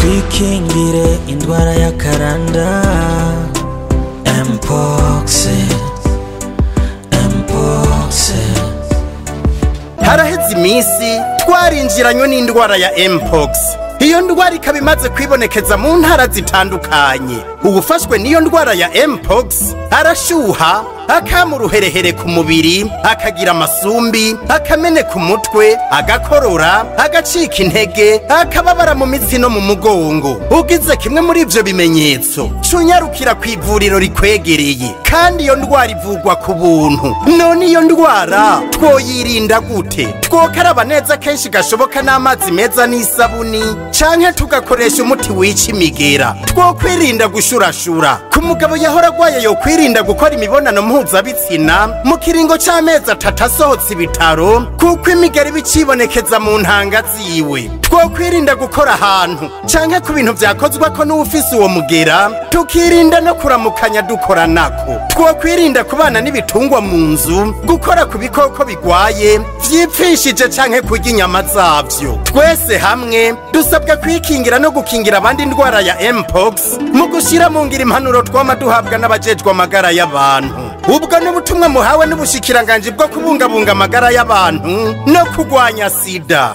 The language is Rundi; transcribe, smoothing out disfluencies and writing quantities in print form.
Twikingire indwara ya karanda. Mpox, Mpox. Haraheze iminsi twarinjiranywe n'indwara ya Mpox. Iyo ndwara ikaba imaze kwibonekeza mu ntara zitandukanye. Uwufashwe n'iyo ndwara ya Mpox arashuha, akama uruherehere ku mubiri, akagira amasumbi, akameneka umutwe, agakorora, agacika intege, akababara mu mitsi no mu mugongo. Ugize kimwe muri ivyo bimenyetso, cunyarukira ku ivuriro rikwegereye. Kandi iyo ndwara ivurwa ku buntu. None iyo ndwara twoyirinda gute? Twokaraba neza kenshi gashoboka n'amazi meza n'isabuni, canke tugakoresha umuti wica imigera. Twokwirinda gushurashura. Ku mugabo yahora agwaye yokwirinda gukora imibonano mpuzabitsina mu kiringo c'amezi 3 asohotse ibitaro, kuko imigera iba icibonekeza mu ntanga ziwe. Twokwirinda gukora ahantu canke ku bintu vyakozweko n'uwufise uwo mugera, tukirinda no kuramukanya dukoranako. Twokwirinda kubana n'ibitungwa mu nzu, gukora ku bikoko bigwaye vyipfishije canke kurya inyama zavyo. Twese hamwe dusabwa kwikingira no gukingira abandi indwara ya Mpox mu gushira mu ngiro impanuro twama duhabwa n'abajejwe amagara y'abantu. Ubwo n'ubutumwa muhawe n'ubushikiranganji bwo kubungabunga amagara y'abantu no kugwanya sida.